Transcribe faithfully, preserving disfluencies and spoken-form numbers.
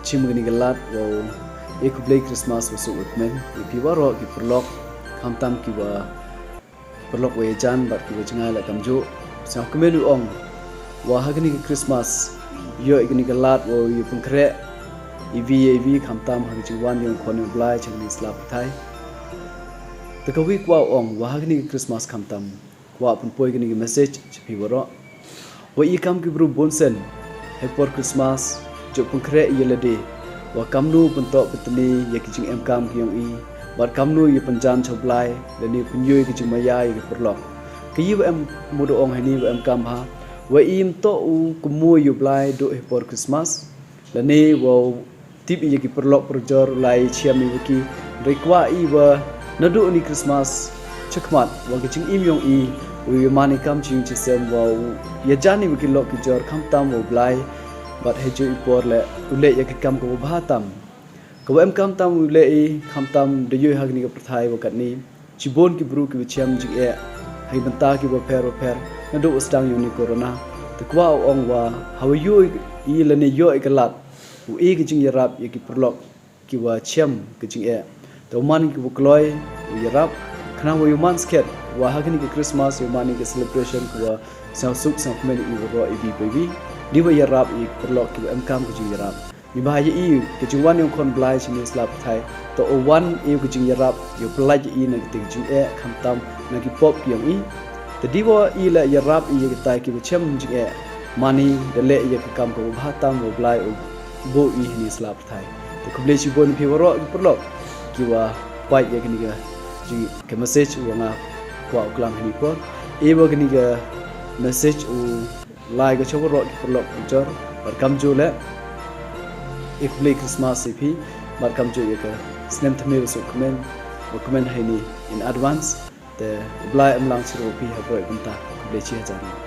shim kane ka lad wow e khublei Christmas wa suk wa kmen ïa phi waroh ki paralok, khamtam ki wa paralok wa ïajan bad ki wa jngai la kamjuh. Sngewkmen u ong wa ha kane ka Christmas ïoh ïa kane ka lad wow ïa pynkhreh ïa phi ïa phi khamtam ha ka jingwan ïa u khon ïa u Blai sha kane ka sla pathai. Te ka wi kwah u ong wa ha kane ka Christmas khamtam kwah pynpoi kane ka message sha phi waroh. Wa i kam ki bru bun sien ha i por Christmas jooh pynkhreh ïa lade wa kamnu pyntoh pyntni ïa ki jingem kam ki yong i bad kamnu ïa pynjan sha u Blai lane pynïoh ïa ki jingmaïa ïa ki paralok. Ka i wa em mut u ong hani wa em kam bha wa i ym toh u kynmaw ïa u Blai duh ha i por Christmas lane wow tip ïa ki paralok parajor u lai shem ïa wa ki. Hynrei kwah i wa naduh ni Christmas chakhmat wa ka jingim yong i u ïa man i kam jingim jingem wa u ïajan ïa wa ki lok ki jor khamtam wa u Blai bad ha jooh i por leh u leh ïa ka kam ka wa bha tam. Ka wa em kam tam u leh i khamtam da ïoh ha kane ka pyrthai wa katni shibun ki bru ki wa shem jingeh ha i bynta ki wa pher wa pher naduh wa sdang yong ni corona. Te kwah u ong wa ha wa ïoh i lane ïoh i ka lad u e ka jingïarap ïa ki paralok ki wa shem ka jingeh. Te u man ki wa kloi u ïarap khnang wa ïa u man skhet wa ha kane ka Christmas ïa u man i ka celebration ka wa sngewsuk sngewkmen i waroh i bi bai bi. Ni wa ïarap i paralok ki wa em kam ka jingïarap. Ni ba ha ïa i ka jingwan yong khon Blai sha ni sla pathai. Te u wan i ka jingïarap ïa u pynlait ïa i na ka jingeh khamtam na ki pop ki yong i. Te di wa i la ïarap i ïa kita ki wa shem jingeh. Man i da leh ïa ka kam ka wa bha tam wa u Blai u buh i ha ni sla pathai. Te khublei shibun phi waroh ki paralok ki wa pait ïa kane ka jing ka message wa nga kwah u klam ha ni por. I wa kane ka message u lai ka sha waroh ki paralok parajor bad kamjuh leh i khublei Christmas ïa phi bad kamjuh ïa ka snem thymme wa suk kmen wa kmen ha ni in advance. Te u Blai em lang shuh wa phi ha baroh i bynta. Khublei shihajar.